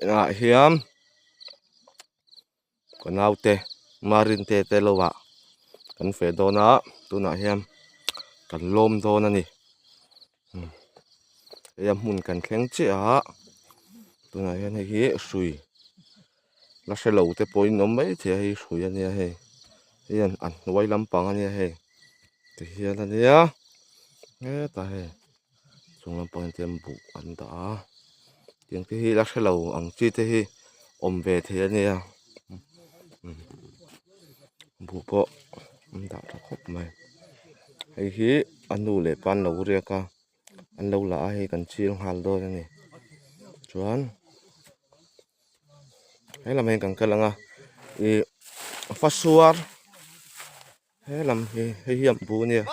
Ah hian ka naute Marinte te lo ah kan feh dawn a tunah hian kan lawm dawn a ni hei a hmun kan thleng chiah a tunah hian hei hi hrui la hre lo te pawhin awm maithei a hei hrui a nia hei hei a hnuai lampang a nia hei tihian a nia hetah hei. Chung lampang hian chuan buh an dah a tiang te hi la hre lo ang chi te hi awm ve thei a nia buh pawh an dah tha khawp mai hei hi a nu leh pa an lo riak a an lo la a hei kan chil nghal dawn a ni chuan helam ah hian kan kal ang a ih fasuar he lam hi hei hi an bu a nia.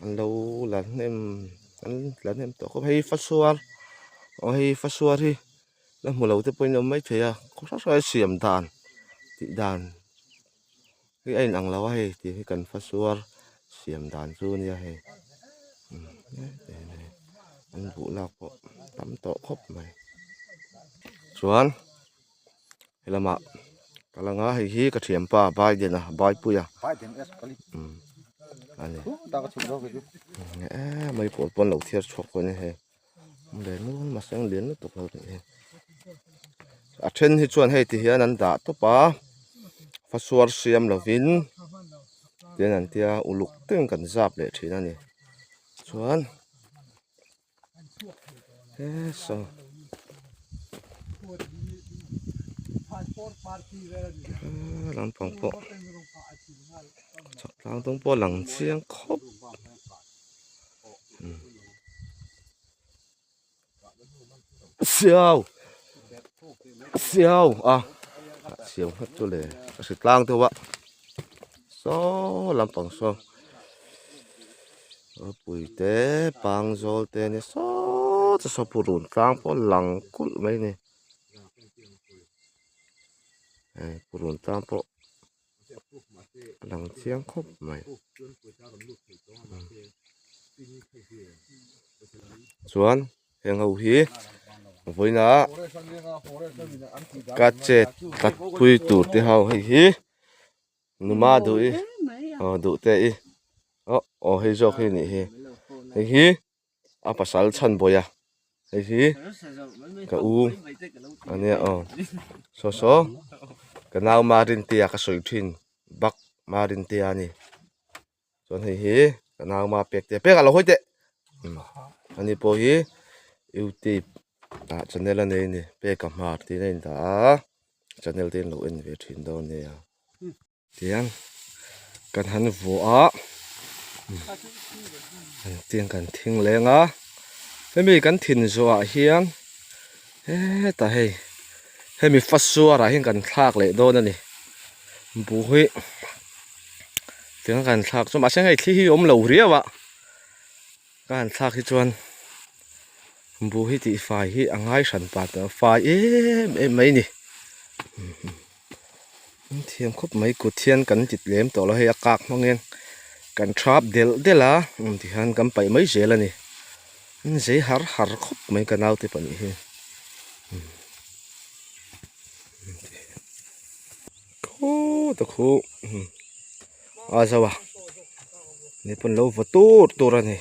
An lo la hnem an la hnem tawh khawp hei fasuar aw hei fasuar hi la hmu lo te pawhin a awm maithei a khaw hrang hrang a siam dan tih dan hi a inang lo a hei tih hi kan fasuar siam dan chu a nia hei an buh lak pawh tam tawh khawp mai chuan. Helamah ka lang a hei hi ka thianpa Biden a Baipuia umm a ni e mai pawl pawn lo thiar chhuak pawh a ni hei lian nual mahse ang lian lutuk lo nih hi a then hi chuan hei ti hian an dah tawp a fasuar siam lovin tian an tia uluk deuhin kan zap leh thin a ni chuan. Saw lampang pawh chhak tlang dawng pawh a lang chiang khawp siau siau a siau nghet chu le a hri tlang deuh a saw lampang saw. Ropui te pangzawl te ania saw chu saw purun tlang pawh a lang kulh mai a ni hei purun tlang pawh a lang chiang khawp mai chuan heng ho hi vawiina ka chet tlat pui tur te ho hei hi. Numa duh i aw duh te i aw aw hei zawk hi nih hi hei hi a pasal chhan bawih a hei hi ka u ania aw saw saw ka nau Marintea ka sawi thin bak Marintea a ni chuan hei hi ka nau ma pek te pek a lo hawi teh ani pawh hi youtube ah channel a nei a ni peka hmar tiin a indah a channel te in lo en ve thin dawn nia tiang kan han vuah a tiang kan thing leng a hemi kan thin zawh ah hian hetah hei hemi fasuar ah hian kan thlak leh dawn a ni buh hi tiang kan thlak chu mahse hei thli hi a awm lo riau a ka han thlak hi chuan buh hi tih fai hi a ngai hran pa ta fai em em mai a ni thiam khawp mai kut hian kan ti lem tawh lo hei a kak hmang hian kan thap delh delh a tihian kan paih mai zel a ni zei har har khawp mai ka naute pahnih hi. Khu ta khu a zo a ni pawn lo vaw tur tur a ni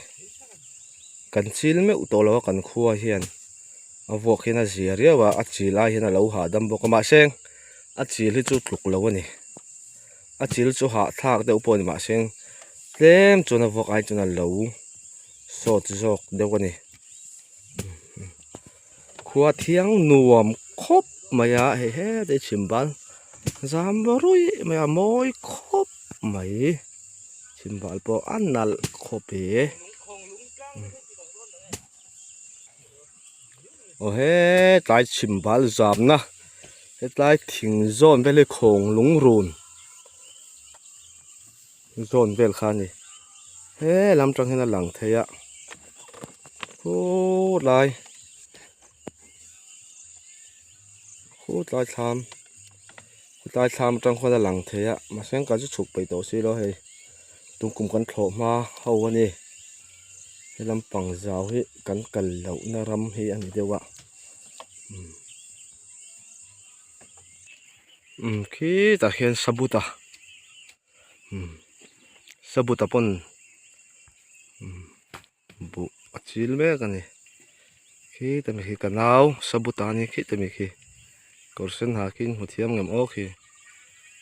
kan chil meuh tawh lo a kan khua hian a vuak hian a zia riau a a chil ai hian a lo hahdam bawk a mahse a chil hi chu tluk lo a ni a chil chu hahthlak deuh pawh a ni mahse tlem chuan a vuak ai chuan a lo sawt zawk deuh a ni. Khua thiang nuam khawp mai a hei hete chhim bal zam ruih mai a mawi khawp mai chhim bal pawh a nalh khawp e aw hetlai chhim bal zamna hetlai thing zawn vel hi khawng lung run zawn vel kha a ni he lam tang hian a lang thei a khulai khutlai thlam khutlai thlam atang khuan a lang thei a mahse kan chu chhuk peih tawh si lo hei tum kum kan thlawh hma ho a ni. He lampang zau hi kan kal lohna ram hi a ni deuh a umm umm khitah khian sabuta umm sabuta pawn umm buh a chil mek a ni khita mi khi ka nau sabuta a ni khita mi khi kawr sen ha khi in hmu thiam ngem aw khi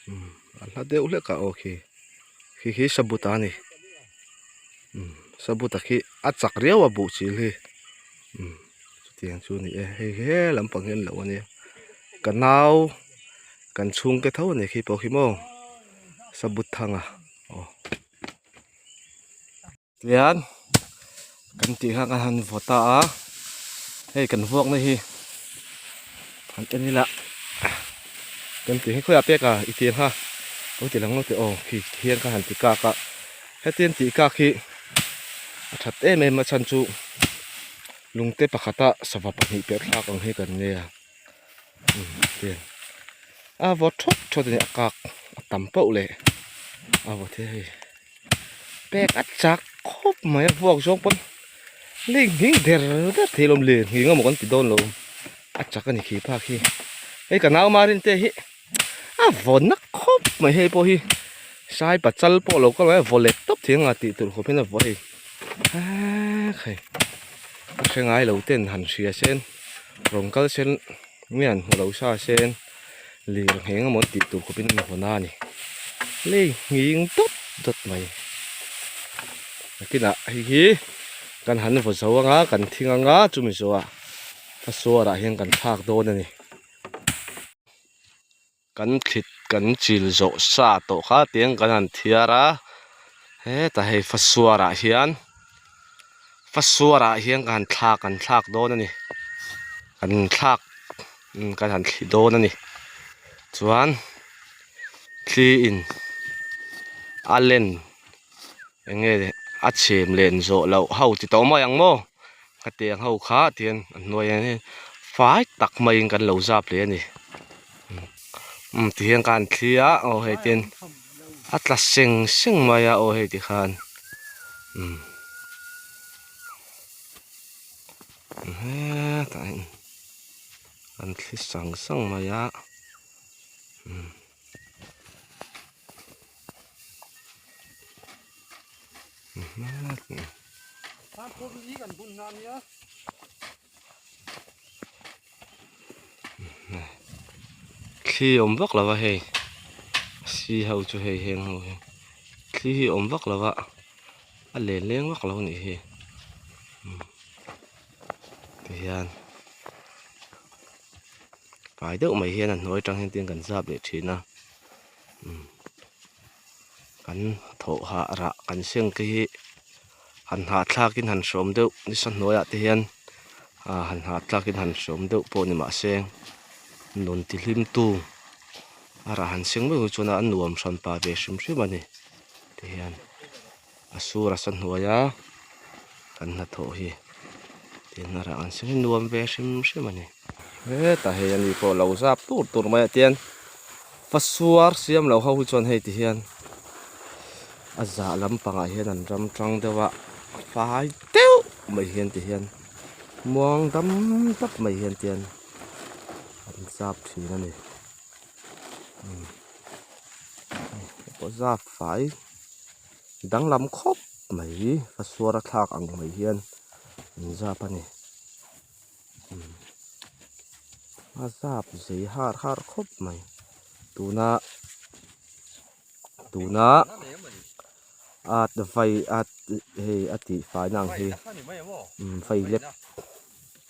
umm a hla deuh hlek ah aw khi khi khi sabuta a ni umm sabuta khi a chak riau a buh chil hi umm chutiang chu a ni e hei he lampang hi an lo a nia ka nau kan chhungte tho a ni khi pawh khi maw sabut thanga aw. Tihian kan tih kha kan han vaw ta a hei kan vuakna hi han en ila kan tih hi khawiah pek a i tir kha lo ti lang lo teh aw khi hian ka han ti kak a hetiang tih kak hi a that em em a chhan chu lungte pakhata sava pahnih perh thlak ang hi kan nia tiang a vaw thawt thawt a ni a kak a tam pauh leh a vaw thei a hei. Pek a chak khawp mai a vuak zawng pawn lei nghing der der thei lawm le nghing emaw kan ti dawn lo a chak a ni khi phak hi hei ka nau marin te hi a vaw na khawp mai hei pawh hi sai pachal pawh lo kal mai a vaw let tawp thei anga tih tur khawp hian a vaw hei aa hei a hre ngai lo ten han hria sen rawn kal sen nge han hmu lo sa sen. Lir ngheng emaw an tih tur khawpin an vawn a ni. Lei nghing dawt dawt mai. Nakinah hei hi kan han vaw zo anga kan thing anga chumi zawhah a suarah hian kan thlak dawn a ni. Kan thlit kan chil zawh sa tawh kha tiang kan han thiar a hetah hei fasuarah hian fasuarah hian kan han thlak kan thlak dawn a ni. Kan thlak. Kan han thli dawn a ni chuan thli in a len eng nge a chhem len zawh loh ho ti tawh mai ang maw hetiang ho kha tihian a hnuai ah hian fai tak maiin kan lo zap leh a ni umm tihian ka han thli a aw hei te a tla seng seng mai a aw hei tikhan umm hetah hian. An thli sang sang mai a umm. Thli awm vak lo va hei si ho chu hei heng ho hi thli hi awm vak lo va a len leng vak lo a nih hi tihian fai deuh mai hian a hnuai atang hian tin kan zap leh thin a umm kan thawh hah rah kan seng te hi han hahthlak in han hrawm deuh nisa hnuaiah te hian ah han hahthlak in han hrawm deuh pawh ni mahse nun ti hlim tu a rah han seng meuh hi chuan a nuam hran pah ve hrim hrim a ni tihian. A sur a sa hnuai a kan hnathawh hi tin a rah ang sin hi nuam ve hrim hrim a ni hetah hei ani pawh lo zap tur tur mai ah tian fasuar siam lo ho hi chuan hei ti hian a zah lampangah hian an ram tang deuh a fai deuh mai hian ti hian muang dam tap mai hian tian an zap thin a ni umm hei pawh zap fai. Danglam khawp mai a suar a thlak ang mai hian an zap a ni umm a zap zei har har khawp mai tuna tuna at vai at hei a tih faina ang hi umm vai lek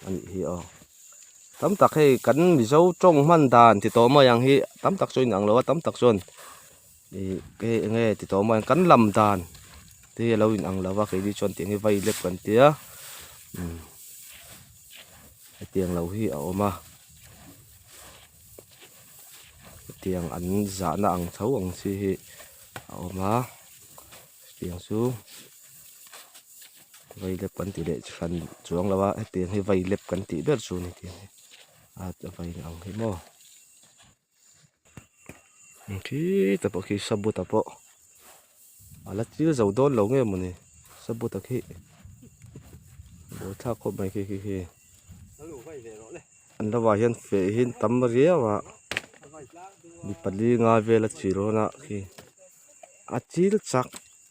a nih hi aw tam tak hei kan mizo tawng hman dan ti tawh mai ang hi tam tak chu a inang lo a tam tak chuan. Ih hei eng nge ti tawh mai kan lam dan te hi a lo inang lo va keini chuan tiang hi vai lek kan tia umm hetiang lo hi a awm a hetiang an zahna ang tho ang chi hi a awm a hetiang chu vai lep kan ti leh hran chuang lo a hetiang hi vai lep kan tih ber chu a ni tiang hi a vai ang hi maw. Khitah pawh khi sabuta pawh a la chil zo dawn lo nge mawni sabuta khi. Buaithlak khawp mai khi khi khi. An lamah hian feh hi an tam riau a mi pali nga vel a chil dawn a khi a chil chak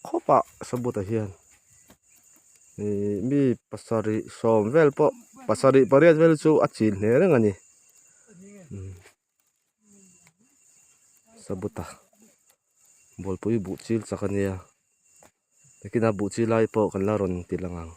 khawp a sabut ah hian ihh mi pasarih sawm vel pawh pasarih pariat vel chu a chil hle reng a ni. Sabuta bawlpui buh chil chak a nia nakinah buh chil lai pawh kan la rawn ti lang ang.